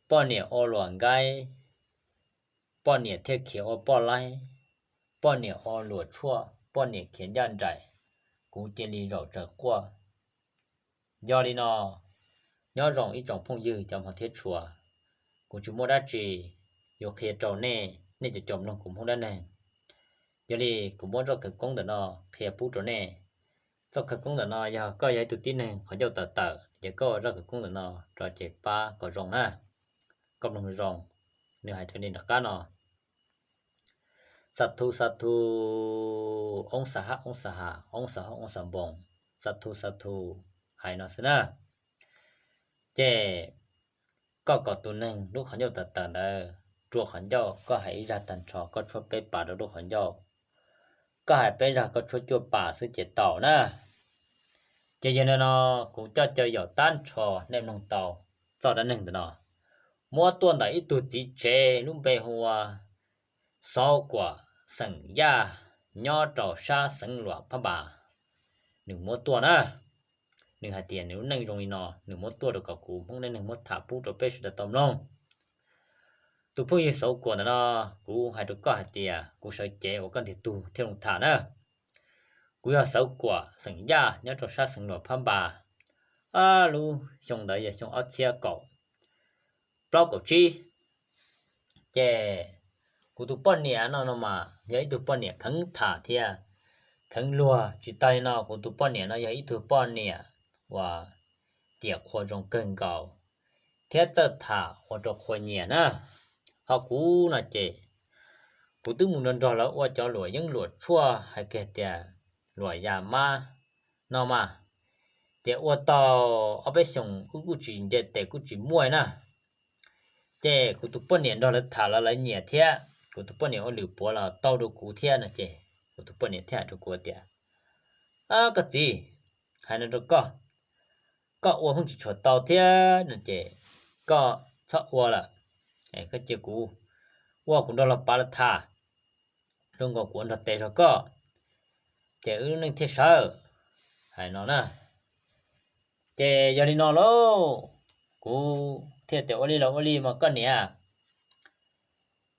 poj niam ua luam nkaib, poj niam thiaj khiav ua poj laib, poj niam ua luam tshuaj, poj niam khiav ncaj nraim, kuv cia li zaum tsawv quaj. Yog li no, nyob zoo ib tsoom phooj ywg cov hmov thiab tshua, kuv tsis muaj dab tsi yuav qhia rau nej, nej cov cov mloog kuv Hmoob dab neeg. Yog li kuv muab zaj khawv koob ntawm no qhia pub rau nej. Zaj khawv koob ntawm no yog koj yog ib tug tib neeg qhov ncauj tawm tawm ces koj ua zaj khawv koob ntawm no rau ces pab kom zoo na. Koj mloog zoo, nws hais raws li nram qab no: Xa thu xa thu, oob xa hab oob xa has, oob xa hoob oob xa npoos, xa thu xa thu, hais no xwb na. Ces koj kom tus neeg lub qhov ncauj tawm tawm ntawd rua qhov ncauj, koj hais ib zaj tag nrho, koj tshuab peb pas rau lub qhov ncauj, koj hais peb zag, koj tshuab cuaj pas xwb ces tau na. Ces yog li no, kuv coj caw yaum tag nrho nej mloog tau txoj dab neeg ntawm no. Muab tuaj ntawm ib tug txiv tsev lub npe hu ua Xauv Kuam xeem Yaj, nyob rau sab xeev Luam Phab Npas. Nws muab tuaj na, nws hais tias nws lub neej zoo li no, nws muab tuaj rau kom kuv Hmoob dab neeg muab tham pub rau peb sawv daws tau mloog. Tus phooj ywg Xauv Kuam ntawm no, kuv hais rau koj hais tias kuv sawv cev uas koj ntiag tug thiaj zoo tham na. Kuv yog Xauv Kuam xeem Yaj, nyob rau sab xeev Luam Phab Npas. Lub xyoo ntawd yog xyoo ob txhiab kaum plaub kaum tsib. Ces kuv tus poj niam no no mas yog ib tug poj niam kheev tham thiab kheev luag. Tsis tas li no, kuv tus poj niam no yog ib tug poj niam uas tiam qhua zoo kawg nkaus thiab txawj tham ua rau qhua nyiam na. Ho kuv no ces kuv twb mus nrog nrog lawv ua cov luam yeeb luam tshuaj hais kiag tias luam yas mab no mas, ces ua tau ob peb xyoos wb kuj tsis nce tes kuj tsis muaj na. Ces kuv tus poj niam nrog lawv tham los lawv nyiam thiab, kuv tus poj niam ua lwm puav los tau rau kuv thiab no ces kuv tus poj niam thiaj hais rau kuv tias, Koj txiv, hais no rau koj, koj ua pheej tsis tshua tau thiab no ces koj txhob ua lawm, koj cia kuv ua kuv nrog los pav los tham, zoo nkaus kuv ua nrog tes zog koj, ces wb lub neej thiaj sawv, hais no na. Ces yog li no lauj, kuv thiaj tias ua li los ua li mas koj niam.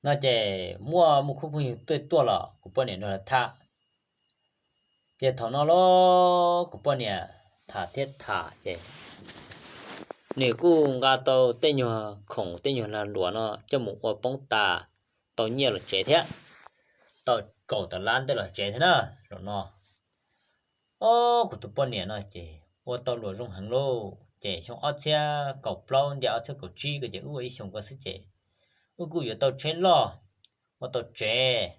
No ces muaj muaj khub phooj ywg tuaj tuaj los kuv poj niam nrog lawv tham. Ces thaum no los kuv poj niam tham thiab tham ces nws kuj nqa tau tej nyuag khoom tej nyuag lag luam no coj mus ua poob tas, tau nyiaj los tsev thiab, tau kaum tawm lab ntej los tsev thiab na. Zaum no, o, kuv tus poj niam no ces ua tau luam zoo heev lauj. Ces xyoo ob txhiab kaum plaub nce ob txhiab kaum tsib ko ces wb ua ib xyoos ko xwb ces wb kuj yuav tau tsheb loj, ua tau tsev,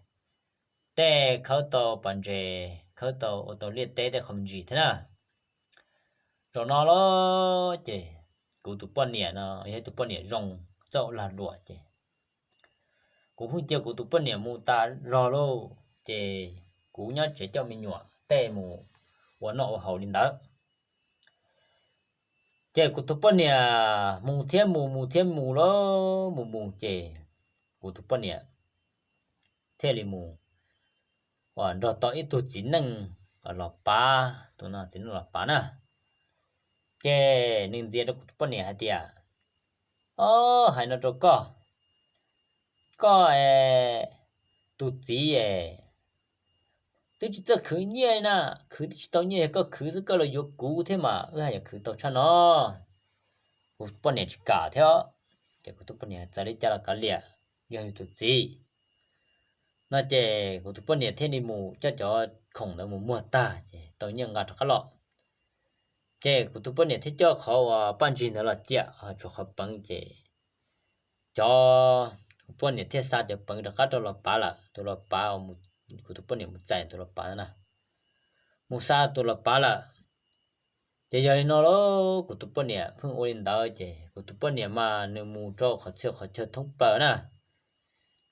tej khawb tau pas ntses, khawb tau ua tau liaj teb tej qhov me ntsis thiab na. Zaum no los ces kuv tus poj niam no yog ib tus poj niam zoo, txawj ua lag luam ces kuv pheej cia kuv tus poj niam mus tas zog lauj, ces kuv nyob tsev coj me nyuam tej mus ua noj ua haus li ntawd. Ces kuv tus poj niam mus thiab mus, mus thiab mus lauj, mus mus ces kuv tus poj niam thiaj li mus nrog tau ib tug txiv neej los pav, tus no txiv neej los pav na. Ces nws ntxias rau kuv tus poj niam hais tias, O, hais no rau koj, koj tus txiv es twb tsis txawj khwv nyiaj li na, khwv twb tsis tau nyiaj, yog koj khwv xwb koj los yuav kuv thiab mas wb haj yam khwv tau tshaj no. Kuv poj niam tsis kam thiab, ces kuv tus poj niam txawm li cas los kav liam, yog yus tus txiv. No ces kuv tus poj niam thiaj li mus coj cov khoom ntawd mus muag tag ces tau nyiaj nqa rov qab los. Ces kuv tus poj niam thiaj coj qhov uas paj ntsig ntawd los ciam, tshuav qhov peev ces cov, kuv poj niam thiaj xa cov peev rov qab rau los pav lawm. Tus los pav, kuv tus poj niam mus txais tus los pav na, mus xa tus los pav lawm. Ces yog li no lauj, kuv tus poj niam pheej ua li ntawd ces kuv tus poj niam mas nws mus rau qhov txhia qhov chaw thoob plaws na.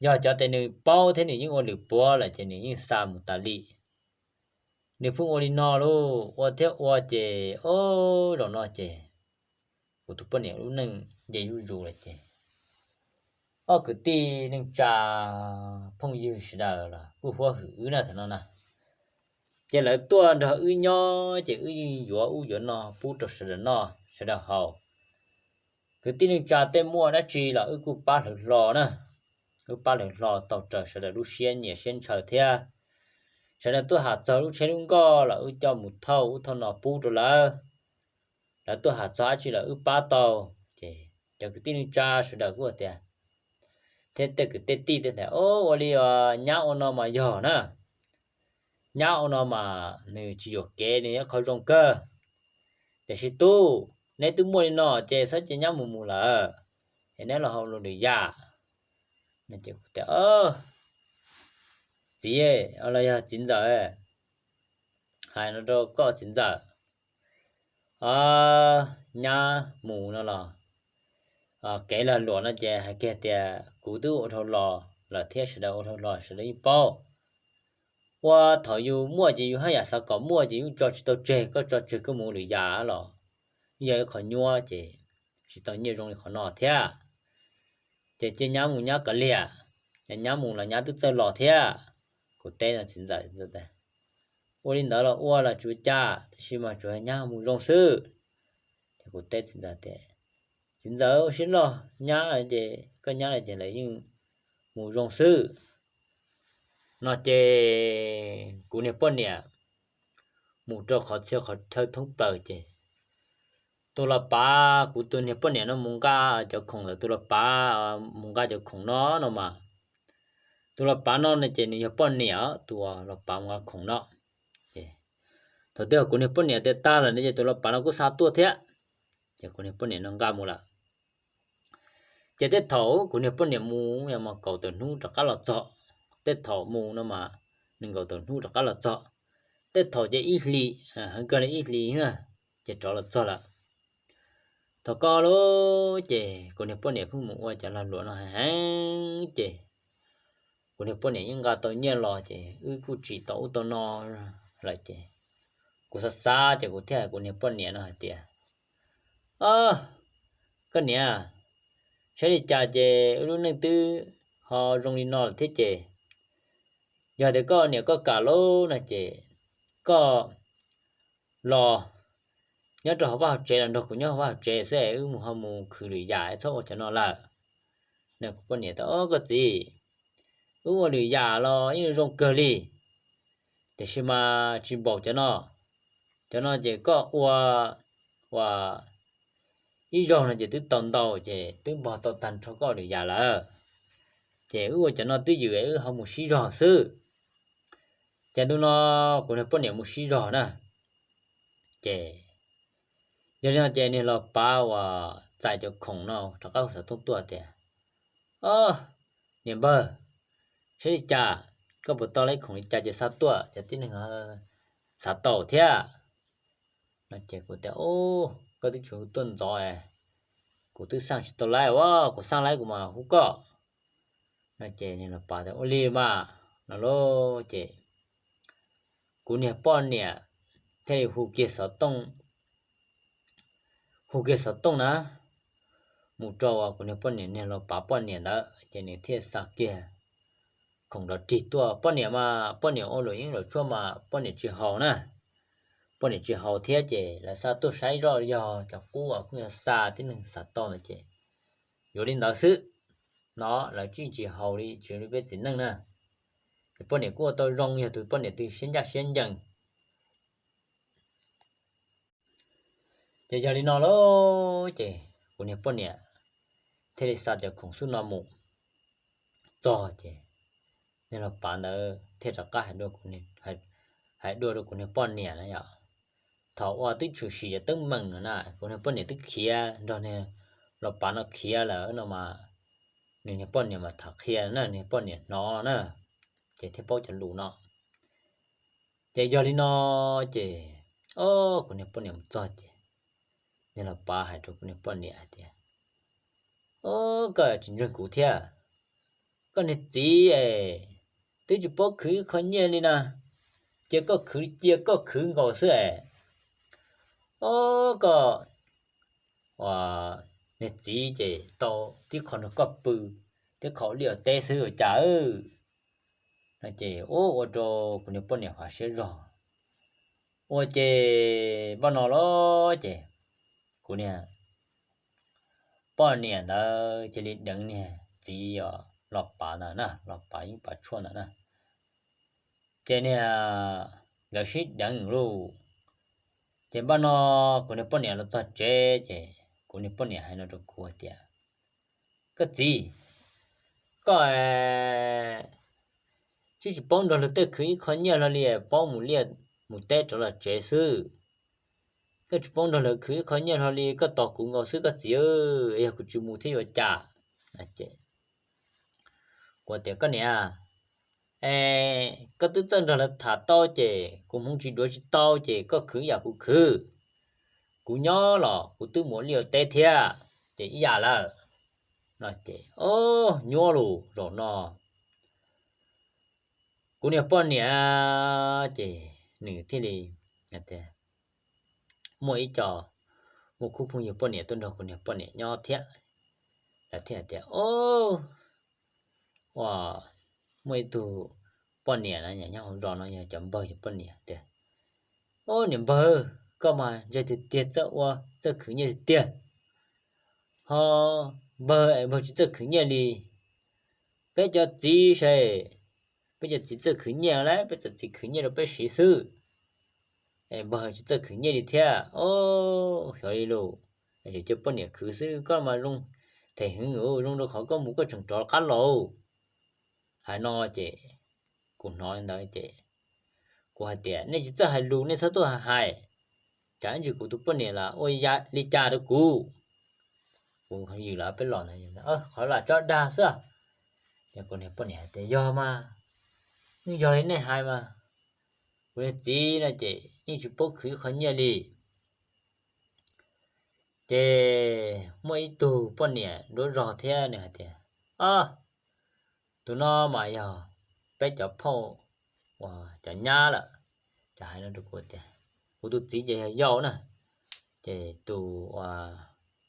Yog cov tes nws paub thiab nws yeej ua lwm puav lawm ces nws yeej xa mus tas li. Nws pheej ua li no lauj, ua thiab ua ces, o, zaum no ces kuv tus poj niam lub neej nce zuj zus lawm ces ob kwv tij neej tsa phooj ywg sawv daws los kuj huab hwm wb na thaum no na. Ces lawv tuaj nrog wb nyob ces wb yeej yuav ub yuav no pub rau sawv daws noj sawv daws haus. Kwv tij neej tsa tej muaj dab tsi los wb kuj pab lawv hlo na, wb pab lawv hlo tau raws sawv daws lub siab nyiam siab ntshaw thiab. Sawv daws tuaj tham txog lub tsheb lub nkoj los wb coj mus thauj ub thauj no pub rau lawv. Lawv tuaj tham txog dab tsi los wb pab tau. Ces cov kwv tij neej tsa sawv daws kuj tias, thiab tej kwv tej tij tej ntawd, Ua li nyab ua no mas yog na, nyab ua no mas nws tsis yuam kev, nws yog qhov zoo kawg. Tiam sis tub, neb twb muaj li no ces txhob cia nyab mus mus lawm, es neb los hau lwm yam. Txiv, los yog txiv ntxawm, hais no rau koj txiv ntxawm, nyab mus no los kev lag luam no ces hais kiag tias kuv twb ua dhau los lawm thiab sawv daws ua dhau los sawv daws yeej paub. Ua thaum yus muaj ces yus haj yam xav kom muaj ces yus tso tsis tau tseg, koj tso tseg koj mus lwm yam los yog ib qho nyuaj ces tsis tau nyiaj zoo li qhov no thiab. Ces cia nyab mus nyab kav liam, nyab mus los nyab twb txawj los thiab. Kuv teb no txiv ntxawm, Ua li ntawd los ua los tsis ua cas, tab sis mas tsuas nyab mus zoo xwb. Ces kuv teb txiv ntxawm tias, Txiv ntxawm, ua siab loj, nyab ces koj nyab lawm ces lawv yeej mus zoo xwb. No ces kuv niag poj niam mus rau qhov txhia qhov chaw thoob plaws ces tus los pav kuv tus niag poj niam no mus nqa cov khoom ntawd, tus los pav mus nqa cov khoom no no mas, tus los pav no no ces nws yog poj niam tus los pav mus nqa khoom no. Ces thaum twg kuv niag poj niam tias tag lawm no ces tus los pav no kuj xa tuaj thiab. Ces kuv niag poj niam no nqa mus lawm. Ces tej thaum kuv niag poj niam mus yog mas kaum tawm hnub rov qab los txog, tej thaum mus no mas nees nkaum tawm hnub rov qab los txog, tej thaum ces ib hlis, heev kawg li ib hlis na, ces rov los txog lawm. Thaum ko lawm ces kuv niag poj niam pheej mus ua cov lag luam no heev heev ces kuv niag poj niam yeej nqa tau nyiaj los ces wb kuj tsim tau ub tau no lawm ces kuv xav xav ces kuv thiaj hais kuv niag poj niam no hais tias, Koj niam, saib li cas ces wb lub neej twb ho zoo li no lawm thiab ces yog tias koj niam koj kam lauj no ces koj los nyob rau hauv vaj hauv tsev los nrog kuv nyob hauv vaj hauv tsev xwb es wb mus ho mus khwv lwm yam txhob ua cov no lawm. No kuv poj niam tias, Koj txiv, wb ua lwm yam los yeej zoo kawg li, tiam sis mas tsis npaum cov no. Cov no ces koj ua, ua ib zaug no ces twb tau ntau ces twb npog tau tag nrho koj lwm yam lawm. Ces wb ua cov no twb ywm wb ho mus sib zog xwb. Ces ntu no kuv niag poj niam mus sib zog na, ces yog li no ces niag los pav uas txais cov khoom no rov qab hu xov tooj tuaj tias, Niam npawg, saib li cas, koj puas tau lawv khoom li cas ces xa tuaj, cov tib neeg xav tau thiab. No ces kuv tias, Koj twb tsis hu tuaj ntxov, kuv twb xaj tsis tau lawv, kuv xaj lawv kuv mam hu koj. No ces niag los pav tias, Ua li mas. No lauj ces kuv niag poj niam thiaj li hu kiag xov tooj, hu kiag xov tooj na, mus rau kuv niag poj niam niag los pav poj niam ntawd ces nws thiaj xa kiag khoom rov rig tuaj. Poj niam mas poj niam ua luam yeeb luam tshuaj mas poj niam tsis haus na, poj niam tsis haus thiab ces lawv xa tuaj saib zoj yog cov qub uas pheej yog xa tib neeg xav tau ntawd ces yuav li ntawd xwb. No lawv tseem tsis haus li, tsis li peb txiv neej na. Ces poj niam kuj ua tau zoo, yog tus poj niam twg siab ncaj siab ncees. Ces yog li no lauj ces kuv niag poj niam thiaj li xa cov khoom xub no mus txog ces niag los pav ntawd thiaj rov qab hais dua rau kuv niag poj niam na yom. Thaum uas twb tshwm sim cov teeb meem na, kuv niag poj niam twb khiav nrog niag los pav no khiav lawm no mas, nws niag poj niam mas tham qhia na, nws poj niam hnov na, ces thiaj paub cov lus no. Ces yog li no ces, o, kuv niag poj niam mus txog ces niag los pav hais rau kuv niag poj niam hais tias, O, koj tsis ntseeg kuv thiab. Koj niag txiv es twb tsis paub khwv ib qho nyiaj li na, cia koj khwv, cia koj khwv nkaus xwb es. O, koj niag txiv ces tau tib qho nrog koj pw, tib qho ua liaj ua teb xwb ua cas. No ces ua rau kuv niag poj niam fav siab zog. Ua ces npaj no los ces kuv niag poj niam ntawd cia li deev niag txiv os, los pav ntawd na, los pav yeeb pav tshuaj ntawd na. Ces niag, nkawd sib deev lauj. Ces npaj no kuv niag poj niam los txog tsev ces kuv niag poj niam hais no rau kuv hais tias, koj txiv, koj twb tsis paub nrog luag tej khwv ib qho nyiaj hlo li, paub mus liaj mus teb rov los tsev xwb. Koj tsis paub nrog lawv khwv ib qho nyiaj hlo li, koj tos kuv nkaus xwb koj txiv, yog kuv tsis mus thiab yuav cas. Kuv tias, koj niam, koj twb txawj nrog lawv tham tau ces kuv hmoov tsis duav tsis tau ces koj khwv ib yam kuv khwv. Kuv nyob los kuv twb mus ua liaj ua teb thiab, ces ib yam lawm. No ces, o, nyuaj lus zaum no kuv niag poj niam ces nws thiaj li, muaj ib co muaj khub phooj ywg poj niam tuaj nrog kuv niag poj niam nyob thiab. Lawv thiaj tias, o, muaj ib tug poj niam no nyob hauv zos no yog cov npawg cov poj niam tias, o, niam npawg, koj mas ntse tiag tiag, txawj ua txawj khwv nyiaj tiag tiag. Ho npawg es npawg tsis txawj khwv nyiaj li. Peb cov txiv saib, peb cov txiv txawj khwv nyiaj lawm, peb cov txiv khwv nyiaj rau peb siv xwb. Es npawg tsis txawj khwv nyiaj li thiab. O, xyov li lus, es cov poj niam khwv xwb, koj mas zoo them hwv, zoo rau qhov koj mus koj tseem rov qab los. Hais no ces kuv hnov li ntawd ces kuv hais tias, nej tsis txawj hais lus nej txhob tuaj hais, tsam ib ntsis kuv tus poj niam los ua li cas rau kuv. Kuv yws los peb los ntawd, qhov lam tso dag xwb. Ces kuv niag poj niam hais tias, yog mas, yeej yog li nej hais mas. Kuv niag txiv no ces yeej tsis paub khwv qhov nyiaj li. Ces muaj ib tug poj niam nruab zog thiab nws hais tias, o, tus no mas yog peb cov phauj uas cov nyab lawm. Ces hais no rau kuv tias, kuv tus txiv ces yog yau na. Ces tus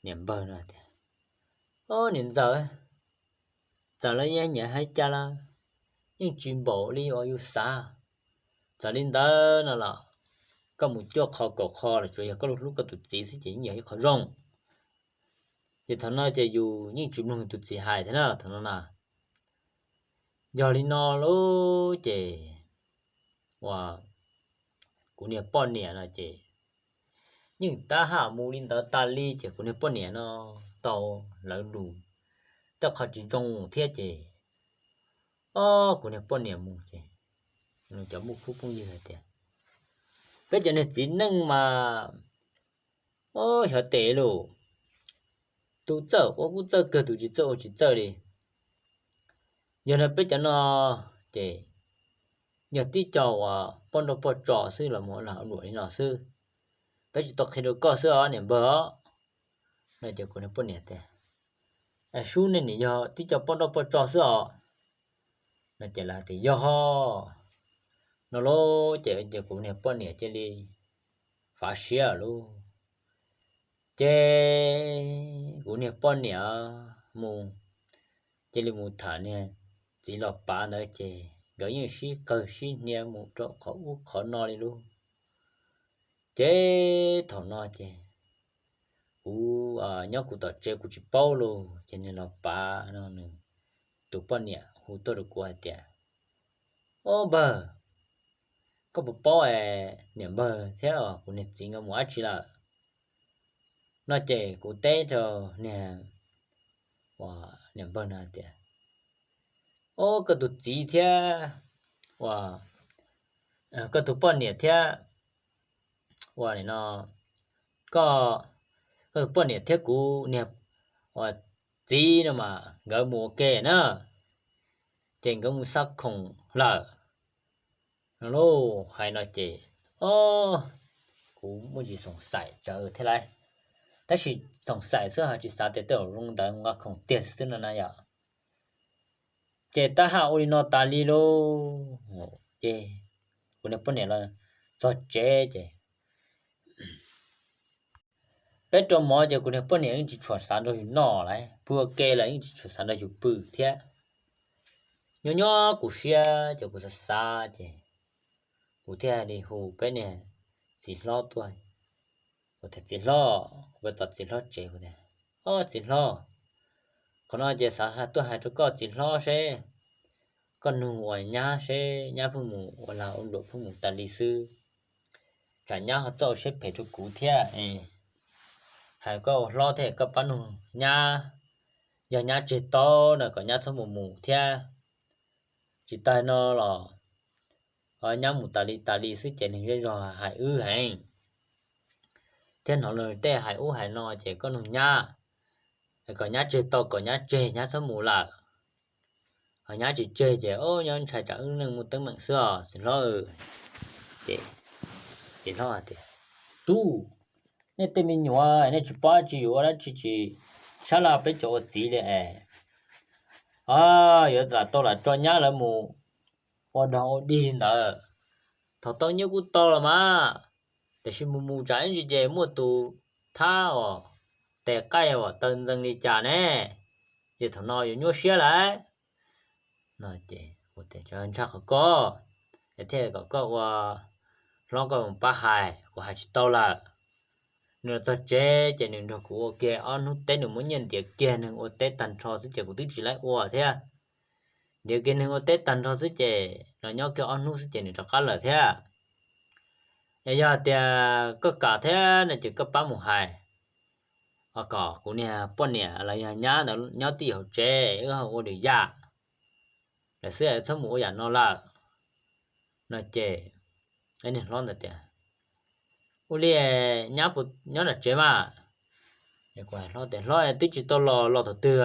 niam npawg no tias, o, niam ntxawm, txawm lawv nyiam hais cas los yeej tsis npaum li uas yus xav. Txawm li ntawd no los koj mus cuaj qho kaum qho los tsuas yog koj hlub koj tus txiv xwb ces yeej yog ib qho zoo. Ces thaum no ces yus yeej tsis mloog tus txiv hais thiab na thaum no na. Yog li no lauj ces uas kuv niag poj niam no ces yeej tab ham mus li ntawd tas li ces kuv niag poj niam no tau lawv lus tej qho tsis zoo thiab ces, o, kuv niag poj niam mus ces nws cov muaj khub phooj ywg hais tias, peb cov niag txiv neej mas, o, xyov tes lauj, tus txawj ua kuj txawj kawg, tus tsis txawj ua tsis txawj li. Yog no peb cov no ces yog tib co uas poj nrauj poj tso xwb los mus ua lag ua luam li no xwb. Peb tsis tau qhia rau koj xwb os niam npawg os. No ces kuv niag poj niam tias, sub, nej nim yog tib co poj nrauj poj tso xwb os. No ces lawv hais tias yog. No lauj ces kuv niag poj niam cia li fav siab lauj. Ces kuv niag poj niam mus, cia li mus tham niag txiv los pav ntawd ces nkawd yeej sib qawg sib hnia mus rau qhov ub qhov no li lauj. Ces thaum no ces kuv nyob kuv tom tsev kuv tsis paub lauj, ces niag los pav no nws tus poj niam hu tuaj rau kuv hais tias, o npawg, koj puas paub es niam npawg thiab kuv niag txiv nkawd mus dab tsi lawm? No ces kuv teb rau niag, niam npawg no hais tias, o, koj tus txiv thiab, koj tus poj niam thiab, ua li no, koj, koj tus poj niam thiab kuv niag txiv no mas nkawd mus ua ke na, ces nkawd mus xa khoom lawm. No lauj, hais no ces, o, kuv muaj tsis xoom xaim tsawv thiab lauj. Tab sis xoom xaim xwb ho tsis xav tias tej zaum zoo ntawd nqa khoom tiag xwb no na yom. Ces tab ham ua li no tas li lauj. Ces kuv niag poj niam los txog tsev ces peb rau mov ces kuv niag poj niam yeej tsis tshua xav nrog yus noj lauj, pw ua ke los yeej tsis tshua xav nrog yus pw thiab. Nyob nyob kuv siab ces kuv xav xav ces kuv thiaj li hu peb niag txiv hlob tuaj. Kuv tias txiv hlob, kuv peb tos txiv hlob tsev kuv tias, Ob txiv hlob, qhov no ces xav tuaj hais rau koj txiv hlob seb koj nug uas nyab seb nyab pheej mus ua lag ua luam pheej mus tas li xwb, tsam nyab ho txawj ua siab phem rau kuv thiab. Hais koj ua hlob thiab koj pab nug nyab, yog nyab tseg tau na kom nyab txhob mus mus thiab. Tsis tas no los nyab mus tas li tas li xwb ces neeg zej zog hais wb heev, thiab hnov nws tej hais ub hais no ces koj nug nyab kom nyab tseg tau kom nyab tseg nyab txhob mus lawm. Ho nyab tsis tseg ces o nyob ntshai tsam wb neej muaj teeb meem xwb os txiv hlob. Ces txiv hlob hais tias, tub, nej tej me nyuam nej tsis paub tsis yuav ua dab tsi tsis sab laj peb cov ua txiv li es, yuav lam tau lam tso nyab lawv mus ua dog ua dig li ntawd. Thaum tau nyiaj kuj tau los mas, tiam sis mus mus tsam ib ntsis ces muaj tus thab uas tes qaij uas taw ntxees li cas ne, ces thaum no yuav nyuaj siab lawm. No ces ntshai qhov koj, thiaj kom koj ua hlob koj mus pab hais, kuv hais tsis tau lawm. Nws los txog tsev ces nws nrog kuv ua kiag ob hnub teb, nws muab nyiaj ntiav kiag neeg ua teb tag nrho xwb ces kuv twb tsis laib ua thiab. Ntiav kiag neeg ua teb tag nrho xwb ces los nyob kiag ob hnub xwb ces nws rov qab lawm thiab. Es yog tias koj kam thiab no ces koj pab mus hais, kom kuv niag poj niam los yog nyab ntawd nyob tib hauv tsev, wb ho ua lwm yam lawm xwb, txhob mus ua yam no lawm. No ces niag hlob ntawd tias, ua li nyab puas nyob nram tsev mas? Hlob tias, hlob twb tsis tau los, los thaum twg,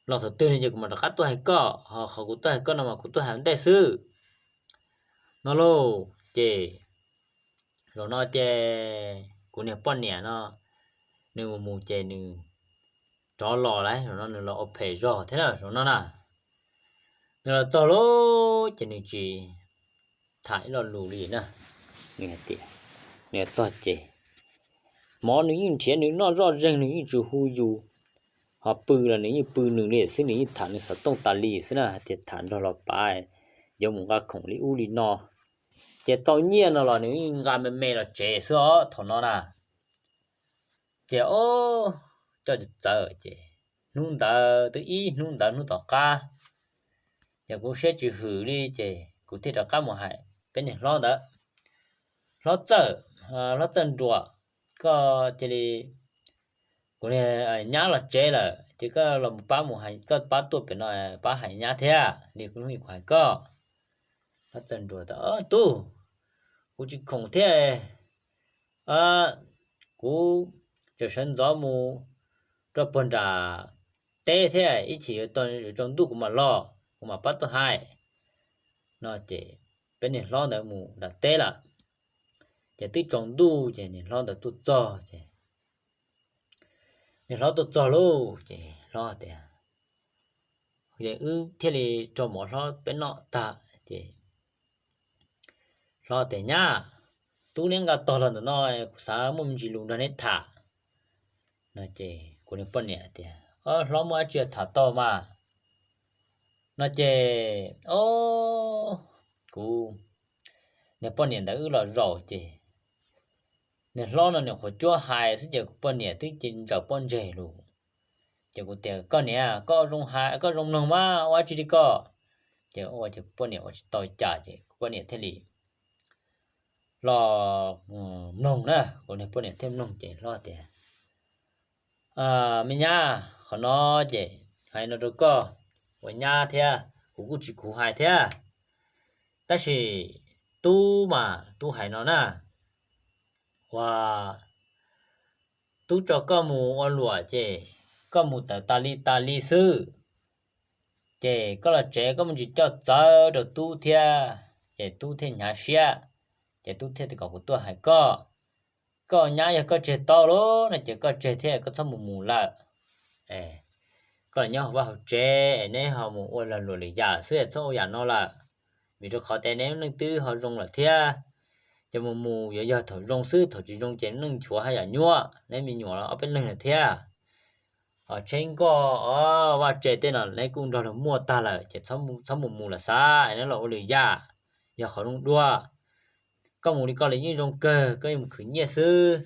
los thaum twg no ces kuv mam rov qab tuaj hais koj, ho qhov kuv tuaj hais koj no mas kuv tuaj hais ua ntej xwb. No lauj, ces zaum no ces kuv niag poj niam no nws mus mus ces nws rov los lawm, zaum no nws los ua phem zog thiab na zaum no na. Nws los txog lauj ces nws tsis tham ib lo lus li na. Nws hais tias, nws los txog ces mov nws yeej nrhiav nws noj zoj zeeg, nws yeej tsis hu yus, ho pw los nws yeej pw nws li xwb, nws yeej tham nws xov tooj tas li xwb na, hais tias tham nrog los pav, yuav mus nqa khoom li ub li no. Ces tau nyiaj no los nws yeej nqa me me los tsev xwb os thaum no na. Ces o, coj txawv ces hnub ntawd twb ib hnub ntawd hnub tom qab, ces kuv siab tsis hwm li ces kuv thiaj rov qab mus hais peb niag hlob ntawd, hlob Txawj, hlob Txawj Nruas, koj cia li, kuv niag nyab los tsev lawm ces koj los pab mus hais, koj pab tuaj pem no pab hais nyab thiab li kuv hnub kuv hais koj. Hlob Txawj Nruas tias, tub, kuv tsis khoom thiab, kuv tseem sawv ntxov mus rau puag nram teb thiab, ib chim yuav tsaus ntuj kuv mam los, kuv mam pab tuaj hais. No ces peb niag hlob ntawd mus nram teb lawm. Ces twb tsaus ntuj ces niag hlob ntawd tuaj txog ces, niag hlob tuaj txog lauj ces hlob tias, ces wb thiaj li rau mov hlob peb noj tag ces hlob tias, nyab, tub neb nqa tog los ntawm no, kuv xav muaj me ntsis lus nrog neb tham. No ces kuv niag poj niam tias, hlob muaj dab tsi tham tau mas? No ces o, kuv niag poj niam ntawd wb los zaum ces niag hlob no nws qhuav cuab hais xwb ces kuv poj niam twb ntsaws pob ntseg lus. Ces kuv tias, koj niam, koj zoo hais, koj zoo mloog mas ua dab tsi li koj? Ces ua ces kuv poj niam ua tsis tau cas ces kuv poj niam thiaj li los mloog na, kuv niag poj niam thiaj mloog ces hlob tias, me nyab, qhov no ces hais no rau koj ua nyab thiab kuv kuj tsis khuv hais thiab, tab sis tub mas tub hais no na, ua tub tso koj mus ua luam ces koj mus tawm tas li tas li xwb, ces koj los tsev koj muaj ntsis coj txawv rau tub thiab, ces tub thiaj hnyav siab, ces tub thiaj kom kuv tuaj hais koj. Koj nyab yog koj tseg tau lawm no ces koj tseg thiab koj txhob mus mus lawm. Koj los nyob hauv vaj hauv tsev es neb ho mus ua lag luam lwm yam xwb, txhob ua yam no lawm, vim rau qhov tias neb lub neej twb ho zoo lawm thiab. Ces mus mus yuav yog thaum zoo xwb, thaum tsis zoo ces neej nchuav haj yam nyuaj, neb me nyuam los ob peb leeg lawm thiab. Tsheb nkoj, vaj tse tej no neb kuj nrog luag muaj tag lawm ces txhob mus mus lawm xav neb los ua lwm yam, yog qhov zoo dua. Koj mus li koj li yeej zoo kawg, koj yeej mus khwv nyiaj xwb,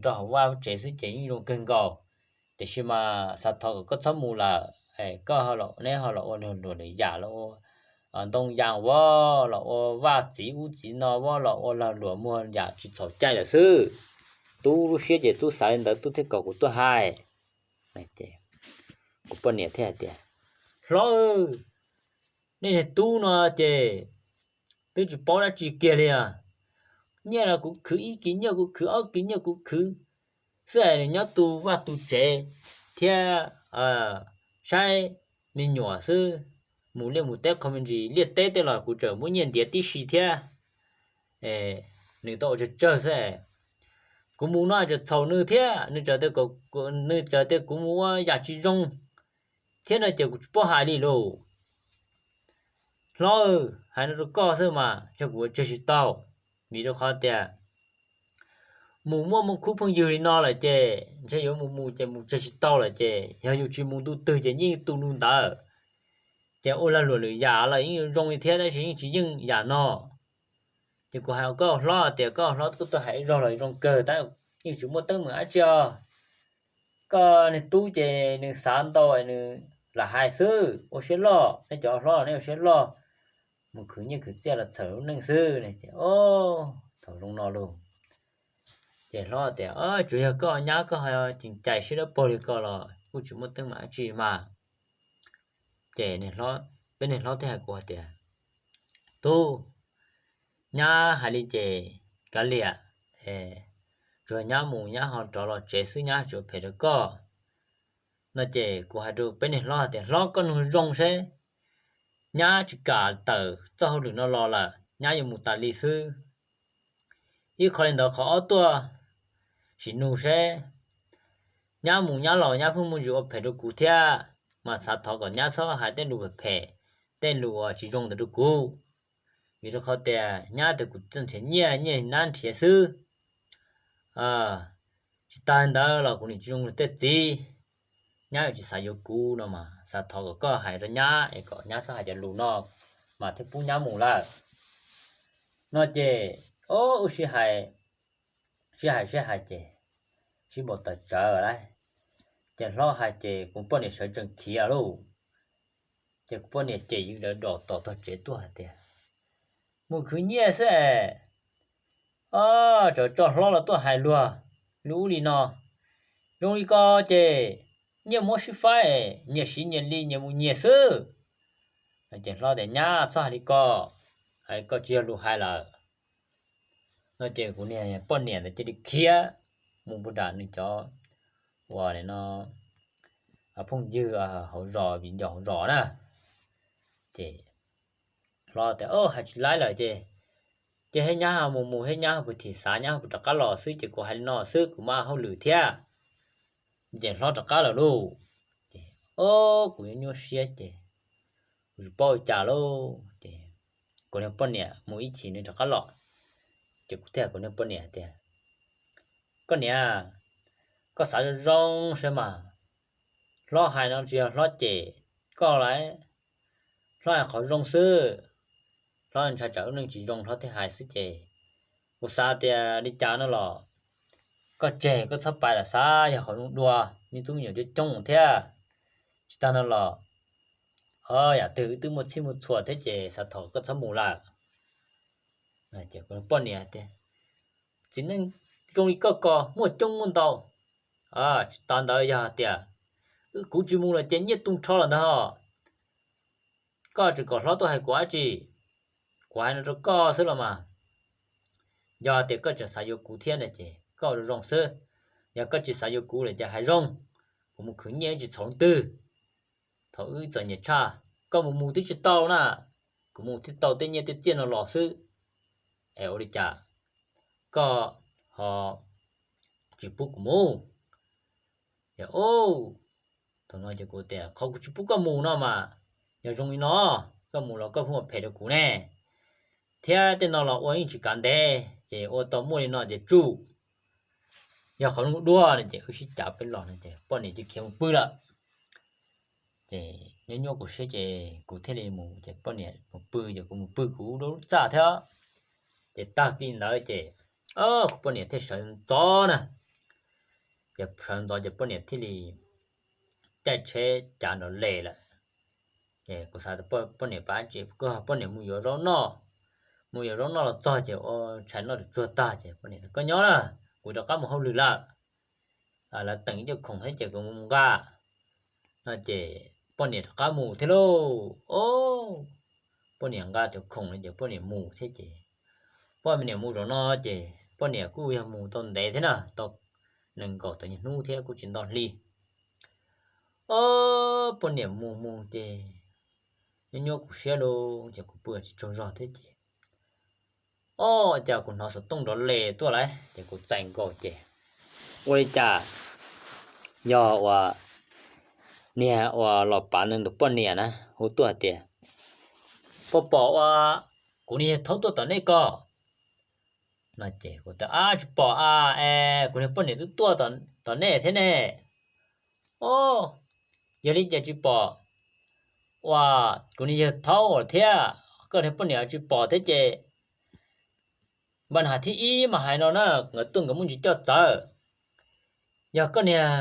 rau hauv vaj tsev xwb ces yeej zoo kawg nkaus. Tiam sis mas xav thov kom koj txhob mus lawm, koj neb ho los ua lag luam lwm yam los ua ntoo yas vab, los ua vaj txiv ub txiv no vab, los ua lag luam muag yam tsis txhaum cai lawm xwb. Tub lub siab ces tub xav li ntawd tub thiaj kom kuv tuaj hais. Kuv poj niam thiaj hais tias, Hlob, nej niag tub no ces twb tsis paub dab tsi kiag li os. Nyiaj los kuv khwv ib kis nyiaj kuv khwv ob kis nyiaj kuv khwv xwb es nws nyob tu vaj tu tsev thiab saib me nyuam xwb, mus liaj mus teb qho me ntsis, liaj teb tej los kuv tseem muab nyiaj ntiav tib si thiab. Nws tau ua tsawg tsawg xwb. Kuv mus no tseem txhaum nws thiab, nws tseem tias kuv mus ua yam tsis zoo thiab no ces kuv tsis paub hais li lauj. Hlob, hais no rau koj xwb mas ntshe kuv ua tseg tsis tau, vim rau qhov tias mus muaj moo khub phooj ywg li no lawm ces ntshe yuav mus mus ces mus tseg tsis tau lawm ces yog yus tsis mus ntu twg ces yeej tu ntu ntawd. Ces ua lag luam lwm yam los yeej yuav zoo li thiab tab sis yeej tsis yeej yam no. Ces kuv hais koj hlob tias koj hlob koj tuaj hais ib zaug los zoo kawg tab yeej tsis muaj teeb meem dab tsi os. Koj niag tub ces nws xav ntau nws lam hais xwb, ua siab loj, nej cov hlob nej ua siab loj, mus khwv nyiaj khwv txiaj los txhawm lub neej xwb. Ces thaum zoo no lauj, ces hlob tias, Tsuas yog koj nyab koj ho tseem cais siab dawb paug li ko los kuj tsis muaj teeb meem dab tsi mas. Ces peb niag hlob thiaj hais kuv hais tias, Tub, nyab hais li ces kav liam, tsuas nyab mus nyab ho rov los tsev xwb, nyab tsis ua phem rau koj. No ces kuv hais rau peb niag hlob hais tias, Hlob, koj nug zoo seb, nyab tsis kam tawm txoj hauj lwm no los lawm, nyab yuav mus tas li xwb. Ib qho li ntawd, qhov ob tuaj sim nug seb, nyab mus nyab los nyab pheej muaj ntsis ua phem rau kuv thiab, mas xav thov kom nyab txhob hais tej lus phem phem, tej lus uas tsis zoo ntawd rau kuv. Vim rau qhov tias nyab tias kuv txawj nrhiav nyiaj, nyiaj nab nrhiav xwb. Tsis tas li ntawd los kuv nim tsis zoo li tej txiv, nyab yuav tsis xav yuav kuv no mas xav thov kom koj hais rau nyab es kom nyab txhob hais cov lus no, mas thiaj pub nyab mus lawm. No ces wb sib hais, sib hais sib hais ces sib npau taws tsawv lawm. Ces hlob hais ces kuv poj niam sawv tsees khiav lauj. Ces kuv poj niam cem yws daws dos tom tog tsev tuaj hais tias, Mus khwv nyiaj xwb es, o, tseem tso hlob los tuaj hais luag li ub li no. Zoo li ko ces nyiaj muab sib faib, nyias siv nyias li, nyias mus nyias xwb. Ces hlob tias, Nyab, txhob hais li ko, hais li ko tsis yog lus hais lawm. No ces kuv niag poj niam ntawd cia li khiav mus npuag nram nws cov uas no phooj ywg hauv zos, viv ncaus hauv zos na. Ces hlob tias, Hais tsis laib lawm ces, ces thiab nyab ho mus mus thiab nyab ho puas thim xav, nyab ho puas rov qab los xwb ces kuv hais li no xwb, kuv muaj hauj lwm thiab. Ces hlob rov qab lawm lauj. Ces o, kuv nyuaj nyuaj siab ces kuv tsis paub ua cas lauj. Ces kuv niag poj niam mus ib chim nws rov qab los, ces kuv thiaj hais kuv niag poj niam tias, Koj niam, koj xav zoo zoo saib mas, hlob hais no tsis yog hlob cem koj lawm, hlob hais qhov zoo xwb. Hlob ntshai tsam lub neej tsis zoo hlob thiaj hais xwb ces kuv xav tias li cas no los koj tseg koj txhob pais lawm xav, yog qhov zoo dua, me tub me nyuam coob coob thiab. Tsis tas no los, o, yam twg wb twb muaj txhij muaj txhua thiab ces xav thov koj txhob mus lawm. Ces kuv poj niam tias, Txiv neej zoo li koj ko muaj coob muaj ntau. Tsis tas ntawd yog hais tias wb, kuv tsis mus lawm ces nyiaj tu nrho lawm ntag ho. Koj tseem kom hlob tuaj hais kuv dab tsi? Kuv hais no rau koj xwb los mas. Yog tias koj tseem xav yuav kuv thiab na ces koj ua zoo xwb. Yog koj tsis xav yuav kuv lawm ces hais zoo, kuv mus khwv nyiaj tsis txhaum leej twg. Thaum wb txom nyem tshaj, koj mus mus twb tsis tau na, kuv mus thiaj tau tej nyiaj tej txiaj no los xwb. Es ua li cas koj ho tsis pub kuv mus? Ces, thaum no ces kuv tias, Qhov kuv tsis pub koj mus no mas, yog zoo li no, koj mus los koj pheej ua phem rau kuv ne, thiab tej no los ua yeej tsis kav ntev ces ua tau muaj li no ces tsum. Yog qhov zoo dua no ces wb sib cav peb los no ces poj niam cia li khiav mus pw lawm. Ces nyob nyuaj kuv siab ces kuv thiaj li mus, ces poj niam mus pw ces kuv mus pw kuv lub txaj thiab. Ces tag kis ntawd ces kuv poj niam thiaj sawv ntxov na. Ces sawv ntxov ces poj niam thiaj li caij tsheb cav nrov les lawm. Ces kuv xav tias poj niam pab tsis, poj niam mus yuav zaub noj, mus yuav zaub noj los txog ces ua tshais noj tsuag tsuag tag ces poj niam tias, Koj nyob na, kuv rov qab mus hauj lwm lawm, lawv teem ib co khoom thiab ces kuv mus nqa. No ces poj niam rov qab mus thiab lauj. Poj niam nqa cov khoom no ces poj niam mus thiab ces, poj niam mus zaum no ces poj niam kuj yog mus tau ntev thiab na, tau nees nkaum tawm hnub thiab kuj tsis nto hli. Ob, poj niam mus mus ces nyob nyuaj kuv siab lauj, ces kuv pw tsis tsaug zog thiab ces, ob, cas kuv hnov xov tooj nrov les tuaj lawm ces kuv txais nkaus ces ua li cas yog uas niag uas los pav ntawd tus poj niam na hu tuaj hais tias, Puas pom uas kuv niag yawg thaub tuaj tom nej ko? No ces kuv tias, Ab, tsis pom a, es kuv niag poj niam twb tuaj tom nej thiab ne. Ob, yog li cas tsis pom uas kuv niag yawg thaub thiab koj niag poj niam tsis pom thiab ces, npaj na thib ib mas hais no na, nkawd tuaj nkawd muaj ntsis coj txawv. Yog koj niag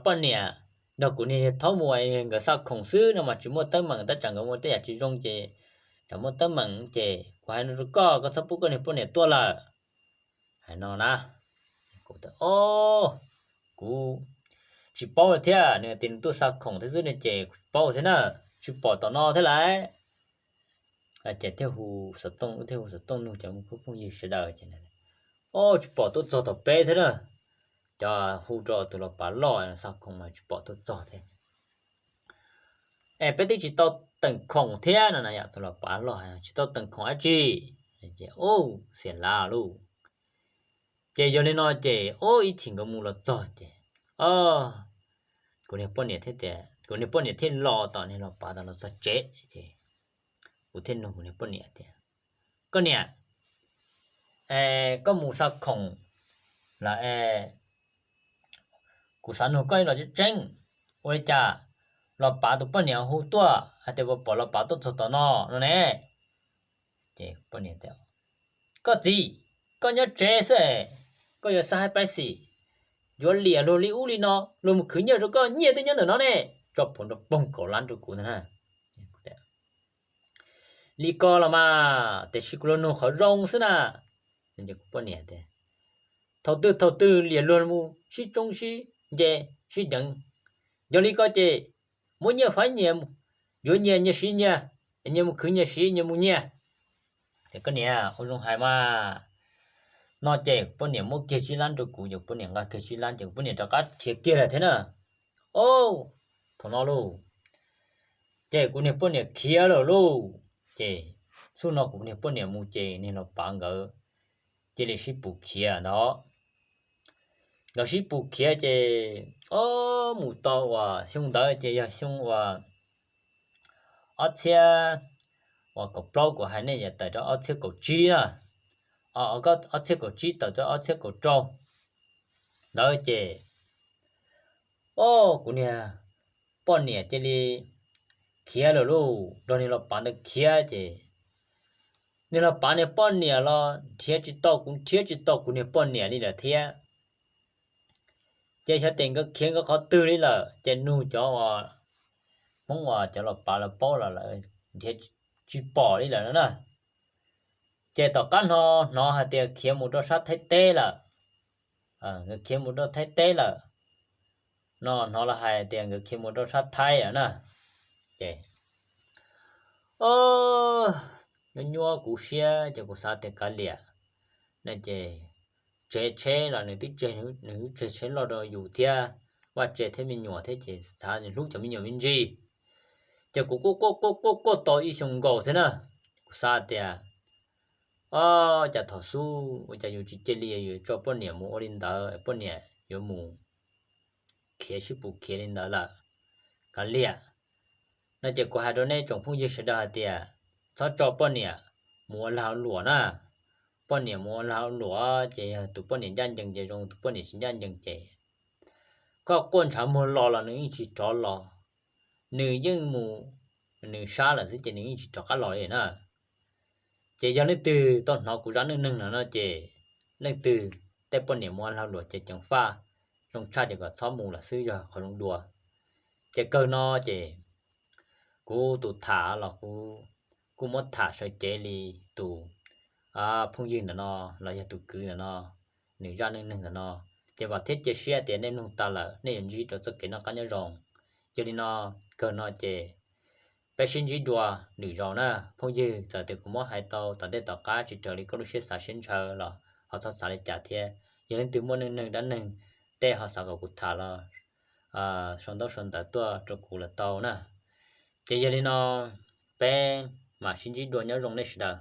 poj niam nrog kuv niag yawg thaub mus nkawd xa khoom xwb no mas tsis muaj teeb meem, tab tsam nkawd muaj tej yam tsis zoo ces tsam muaj teeb meem ces kuv hais no rau koj, koj txhob pub koj niag poj niam tuaj lawm. Hais no na, kuv tias, Ob, kuv tsis paub li thiab, nws tias nws tuaj xa khoom thiab xwb no ces kuv tsis paub thiab na, tsis pom tom no thiab lauj. Ces thiaj hu xov tooj, wb thiaj hu xov tooj nug cov phooj ywg sawv daws ces, Ob, tsis pom tuaj txog tom peb thiab na. Cov hu rau tus los pav loj xa khoom mas tsis pom tuaj txog thiab. Es peb twb tsis tau teem khoom thiab no na, yam tus los pav loj tsis tau teem khoom dab tsi. Ces xiam lav lauj. Ces yog li no ces ub ib chim nkawd mus los txog ces, o, kuv niag poj niam thiaj tias, kuv niag poj niam thiaj los tom niag los pav tom los txog tsev ces kuv thiaj nug kuv niag poj niam tias, Koj niam, koj mus xa khoom lawm es kuv xav nug koj ib los tseeb tseeb, ua li cas los pav tus poj niam hu tuaj hais tias puas pom los pav tuaj txog tom no no ne? Ces poj niam tias, Koj txiv, koj nyob tsev xwb, koj yuav xa hais pais xim, yuav liam luag li ub li no, luag mus khwv nyiaj rau koj, nyiaj twb nyob ntawm no ne. Tso plhuav nrov poog kaum lab rau kuv ntag na. Li ko los mas, tiam sis kuv los nug qhov zoo xwb na. Kuv poj niam tias, Thaum twg thaum twg liam luag mus sib tsoob sib nce sib deev, yog li ko ces muab nyiaj faib nyias, yuav nyias nyias siv nyias, nyias mus khwv nyias siv nyias mus nyias. Ces koj niam ua zoo hais mas. No ces kuv poj niam muab kiag tsib lab rau kuv, ces kuv poj niam nqa kiag tsib lab ces kuv poj niam rov qab khiav kiag lawm thiab na. O, thaum no lauj, ces kuv niag poj niam khiav lawm lauj. Ces xub no kuv niag poj niam mus ces niag los pav nkawd cia li sib pus khiav ntawd. Nkawd sib pus khiav ces, o, mus tau uas xyoo ntawd ces yog xyoo uas ob txhiab, uas kaum plaub kuv hais nej yog tawm rau ob txhiab kaum tsib na. Ob txhiab kaum tsib tawm rau ob txhiab kaum rau ntawd ces, o, kuv niag poj niam cia li khiav lawm lauj, nrog niag los pav ntawd khiav ces niag los pav niag poj niam los nrhiav tsis tau kuv, nrhiav tsis tau kuv niag poj niam li lawm thiab. Ces xyov tes nkawd khiav nkawd qhov twg li lawm, ces nug cov uas Hmoob uas cov los pav lawv paub los lawv nrhiav tsis pom li lawm no na. Ces tom qab no hnov hais tias khiav mus rau sab Thaib teb lawm. Nkawd khiav mus rau Thaib teb lawm no, hnov lawv hais tias nkawd khiav mus rau sab Thaib lawm na. Ces, o, nyuaj nyuaj kuv siab ces kuv xav tias kav liam no ces, tsev tsheb los nws twb tseg, nws twb tseg tsheb loj rau yus thiab, vaj tse thiab me nyuam thiab ces xav hlub cov me nyuam me ntsis. Ces kuv quaj quaj quaj quaj tau ib xyoo nkaus thiab na. Kuv xav tias, o, cas thaum xub ua cas yus tsis cia li, yus tso poj niam mus ua li ntawd, poj niam yuav mus khiav sib pus khiav li ntawd lawm, kav liam. No ces kuv hais rau nej tsoom phooj ywg sawv daws hais tias, txhob tso poj niam mus ua lag ua luam na. Poj niam mus ua lag ua luam ces yog tus poj niam ncaj ncees ces zoo, tus poj niam tsis ncaj ncees ces koj quaj ntshav muag los los nws yeej tsis rov los, nws yeej mus nws sab lawm xwb ces nws yeej tsis rov qab los li na. Ces yog leej twg tau hnov kuv zaj neej neeg no no ces, leej twg tej poj niam mus ua lag luam ces ceev faj, zoo tshaj ces kom txhob mus lawm xwb yog qhov zoo dua. Ces kawg no ces kuv tus tham los kuv kuj muab tham sawv cev li tus phooj ywg ntawm no los yog tus kwv ntawm no, nws zaj neej neeg ntawm no, ces vam thiab cia siab tias nej mloog tas lawm nej yuav ntsib rau txoj kev noj qab nyob zoo. Yog li no, kawg no ces peb sib ntsib dua lwm zaus na phooj ywg. Txawm tias kuv muab hais tau tom ntej tom qab tsis raws li koj lub siab xav siab ntshaw los ho txhob xav li cas thiab. Yog leej twg muaj neej neeg dab neeg tej ho xav kom kuv tham los sau ntaub sau ntawv tuaj rau kuv los tau na. Ces yog li no, peb mam sib ntsib dua, nyob zoo nej sawv daws.